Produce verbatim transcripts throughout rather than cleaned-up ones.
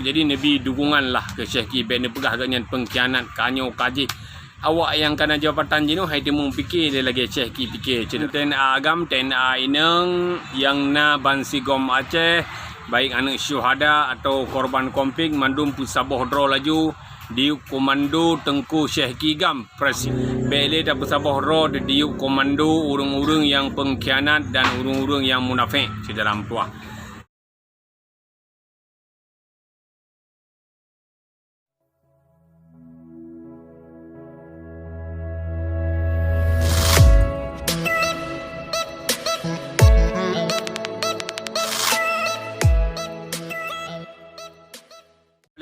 Jadi, neubri dukungan lah keu Syehki, bék neupeugah geuhnyan peungkhianat, ka nyoe ka jih. Awak nyang kana jabatan jinoe hai teumeung pike lé lagée Syehki pike. Cit T N A agam, T N A inong nyang na bansigom Aceh, baik aneuëk syuhada atawa korban konflik, mandum peusaboh droe laju di Komando Teungku Syehki GAM. Presi-, bék lé tapeusaboh droe di Komando ureuëng-ureuëng nyang peungkhianat dan ureuëng-ureuëng nyang munafék, syedara meutuwah.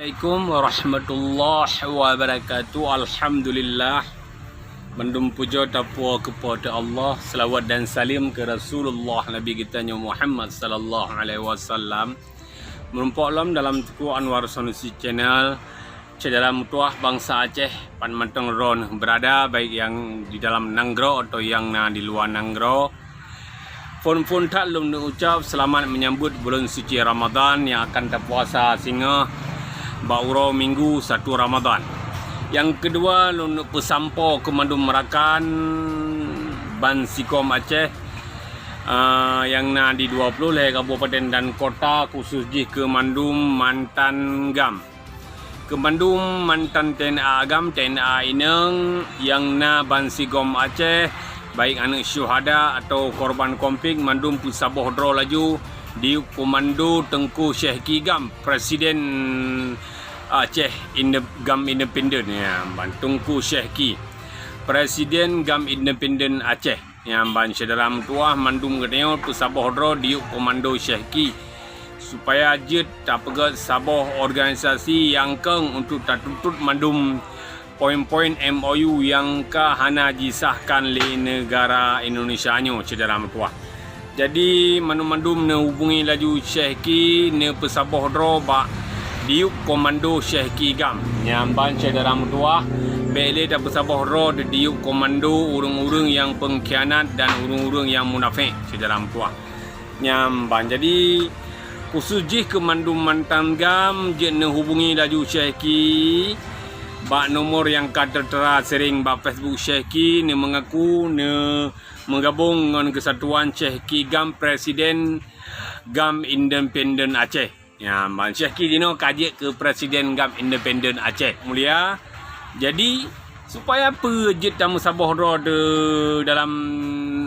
Assalamualaikum warahmatullahi wabarakatuh. Alhamdulillah. Mandum pujoe tapuwoe keu Po teu Allah, seulaweuet dan saleuem keu Rasulullah Nabi geutanyoe Muhammad sallallahu alaihi wasallam. Meurumpok lom dalam Teuku Anwar Sanusi Channel, syedara meutuwah bansa Aceh, pat mantong droeneuh beurada, baik nyang di dalam nanggroe atau nyang na di luwa nanggroe. Phon-phon that lôn neuucap seulamat meunyambut buleuen suci Ramadhan nyang akan tapuasa singoh bak uroe Minggu satu Ramadhan. Nyang keudua, lôn neupeusampoe keu mandum rakan bansigom Aceh, ah, nyang na di dua ploh lhée kabupaten dan kota, khusus jih keu mandum mantan GAM. Keu mandum mantan T N A agam, T N A inong nyang na bansigom Aceh, baik aneuëk syuhada atawa korban konflik, mandum peusaboh droe laju di Komando Teungku Syehki GAM, Presiden Aceh Inde-, GAM Independen, ya, ban Teungku Syehki, Presiden GAM Independen Aceh. Nyan ban syedara meutuwah mandum geutanyoe peusaboh droe diyueb Komando Syehki, supaya jeuet tapeugét saboh organisasi nyang keueng untuk tatuntut mandum poin-poin M O U nyang ka hana jisahkan lé neugara Indonesia nyoe, syedara meutuwah. Jadi, mandum-mandum neuhubungi laju Syehki, neupeusaboh droe bak diyueb Komando Syehki GAM. Nyan ban syedara meutuwah, bék lé tapeusaboh droe diyueb Komando ureuëng-ureuëng nyang peungkhianat dan ureuëng-ureuëng nyang munafék, syedara meutuwah. Nyan ban. Jadi, khusus jih keu mandum mantan GAM, jeuet neuhubungi laju Syehki bak nomor nyang ka teutera sering bak Facebook Syehki, neumeungaku, neu meugabong ngon keusatuan Syehki GAM, Presiden GAM Independen Aceh. Nyan ban Syehki jinoe ka jeuet keu Presiden GAM Independen Aceh. Mulia. Jadi, supaya peue jeuet tameusaboh droe de-, dalam,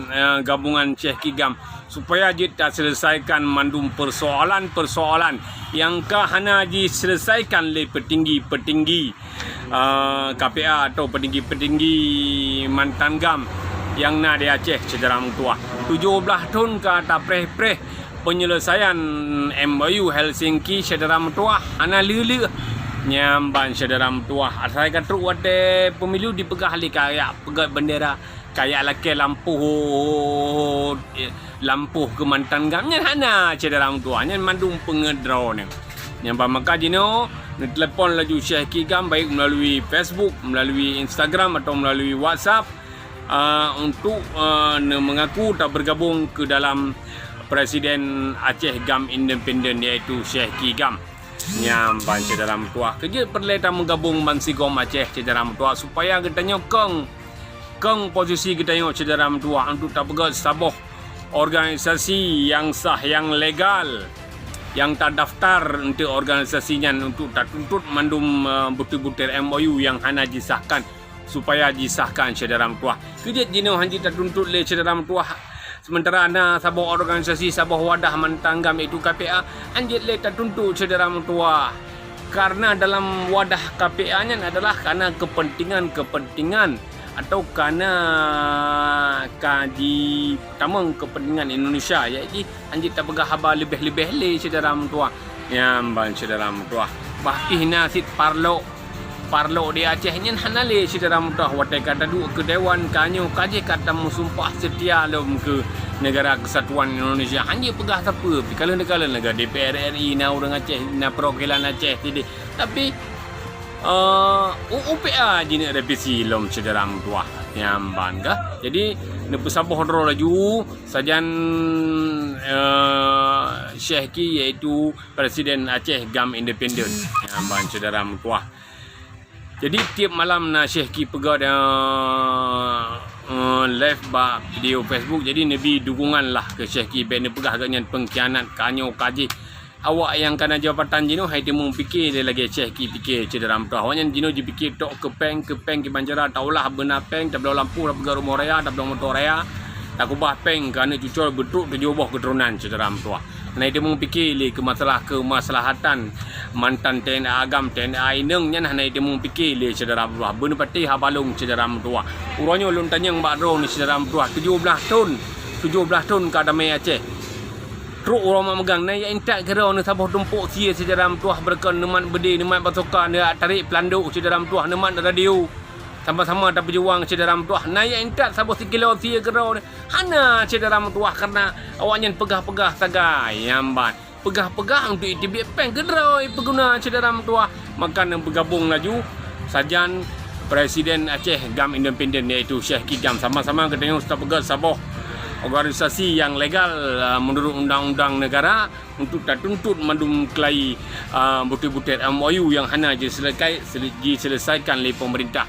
eh, gabungan Syehki GAM, supaya jeuet taseuleusaikan mandum peusoalan-peusoalan nyang ka hana jiseuleusaikan lé peutinggi-peutinggi ah, K P A atau peutinggi-peutinggi mantan GAM nyang na di Aceh, syedara meutuwah. Tujoh blaih thon ka tapreh-preh peunyeuleusayan M O U Helsinki, syedara meutuwah, hana lheueh-lheueh. Nyan ban syedara meutuwah, asai ka trok watée pemilu dipeugah lé kajak peugét bendera, kajak lakée lampôh, eh, lampôh keu mantan GAM. Nyan hana, syedara meutuwah, nyan mandum peungét droeneuh. Nyan ban maka jinoe, neutelepon laju Syehki GAM baik melalui Facebook, melalui Instagram atau melalui WhatsApp, ah, untuk, ah, neumeungaku tabergabong keu dalam Presiden Aceh GAM Independen, yaitu Syehki GAM. Nyan ban syedara meutuwah, keu jeuet peureulée tameugabong bansigom Aceh, syedara meutuwah, supaya geutanyoe keueng, keueng posisi geutanyoe, syedara meutuwah, untuk tapeugét saboh organisasi nyang sah, nyang legal, nyang tadaftar untuk organisasi nyan untuk tatuntut mandum, eh, butir-butir M O U nyang hana jisahkan, supaya jisahkan, syedara meutuwah. Keu jeuet jinoe hana jeuet tatuntut lé syedara meutuwah, sementara na saboh organisasi, saboh wadah mantan GAM, yaitu K P A, hana jeuet lé tatuntut, syedara meutuwah. Karena dalam wadah K P A nyan adalah karena kepentingan-kepentingan atau karena ka jitamong kepentingan Indonesia, yaitu hana jeuet tapeugah haba leubeh-leubeh lé syedara meutuwah. Nyan ban syedara meutuwah. Bah pih na cit parlok, parlok di Aceh nyan hana lé syedara meutuwah, watée ka taduek keu dewan, ka nyoe ka jih ka tameusumpah seutia lom keu Negara Kesatuan Indonesia. Hana jeuet peugah sapeue, pi kalon-kalon lagée D P R R I, na ureuëng Aceh, na perwakilan Aceh sideh. Tapi, Eh, U U P A jineuk revisi lom syedara meutuah nyang ban kah. Jadi, neupeusaboh droe laju sajan, eh, Syehki, iaitu Presiden Aceh GAM Independen nyang ban syedara meutuah. Jadi, tiep malam na Syehki peugah, eh, eh, live bak video Facebook. Jadi, neubi dukungan lah keu Syehki, bék neupeugah geuhnyan pengkhianat, ka nyoe ka jih. Awak nyang kana jabatan jinoe hai teumong pike lé lagée Syehki pike syedara meutuah. Awaknyan jinoe jipike tok keu péng, keu péng kiban cara taulah beuna péng, tabloe lampôh, tapeugah rumoh raya, tabloe moto raya, takubah péng keu aneuk cucoe beutrok tujoh boh keuturonan syedara meutuah. Hana teumong pike lé keu masalah keumaslahatan mantan T N A agam, T N A inong nyan hana teumong pike lé syedara meutuah. Beuneupatéh haba lôn syedara meutuah. Uroe nyoe lôn tanyong bak droeneuh syedara meutuah, tujoh blaih thon, tujoh blaih thon ka damé Aceh. Trok uroe mak meugang, na jak intat keudroe neuh saboh tumpok sie syedara meutuah, beureukan neumat beudé, neumat basoka, neuyak tarek peulandok syedara meutuah, neumat radio. Sama-sama tapeujuang syedara meutuah, na jak intat saboh sikilo sie keudroe neuh. Hana syedara meutuah, kareuna awaknyan peugah-peugah sagai nyang ban. Peugah-peugah untuk iteubiet péng keudroe peuguna syedara meutuah. Maka neubeugabong laju sajan Presiden Aceh GAM Independen, iaitu Syehki GAM, sama-sama geutanyoe tapeugét saboh organisasi nyang legal, ah, meunurot undang-undang negara untuk tatuntut mandum keulayi, ah, butet-butet M O U nyang hana jiselesaikai-, sele-, jiselesaikan lé pemerintah,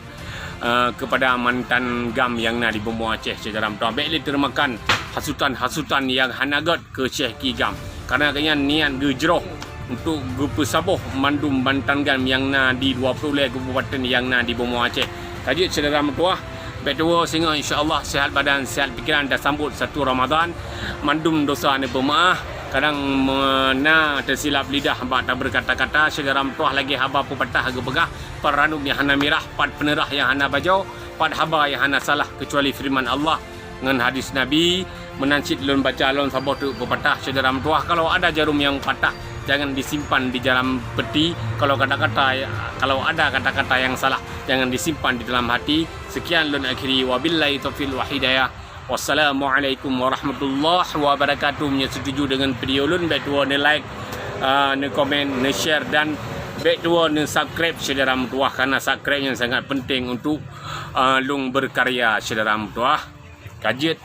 ah, kepada mantan GAM nyang na di bumoe Aceh syedara meutuah. Bék lé teureumakan hasutan-hasutan nyang hana gét keu Syehki GAM. Kareuna geuhnyan niat geujroh untuk geupeusaboh mandum mantan GAM nyang na di dua ploh lhée kabupaten nyang na di bumoe Aceh. Ka jeuet syedara meutuah, bék tuwoe singoh, insya Allah sehat badan, sehat pikeran, tasambot satu Ramadan. Mandum dosa neupeumeuáh, kadang me-, na teusilap lidah bak tabeurkata-kata syedara meutuah lagée haba peupatah geupeugah, pat ranub nyang hana mirah, pat peuneurah nyang hana bajoe, pat haba nyang hana salah keucuali feureuman Allah ngon hadis Nabi. Meunan cit lôn baca lom saboh teuk peupatah syedara meutuah, kalau ada jarum nyang patah, jangan disimpan di dalam peti, kalau kata-kata, kalau ada kata-kata nyang salah, jangan disimpan di dalam hati. Sekian lôn akhiri, wabillahi taufiq wal hidayah. Wassalamualaikum warahmatullahi wabarakatuh. Meunyoe setuju dengan video lôn, bék tuwoe neu-like, ah, neu-komen, neu-share dan bék tuwoe neu-subscribe syedara meutuah, kareuna subscribe nyan sangat penting untuk, ah, lôn berkarya syedara meutuah. Ka jeuet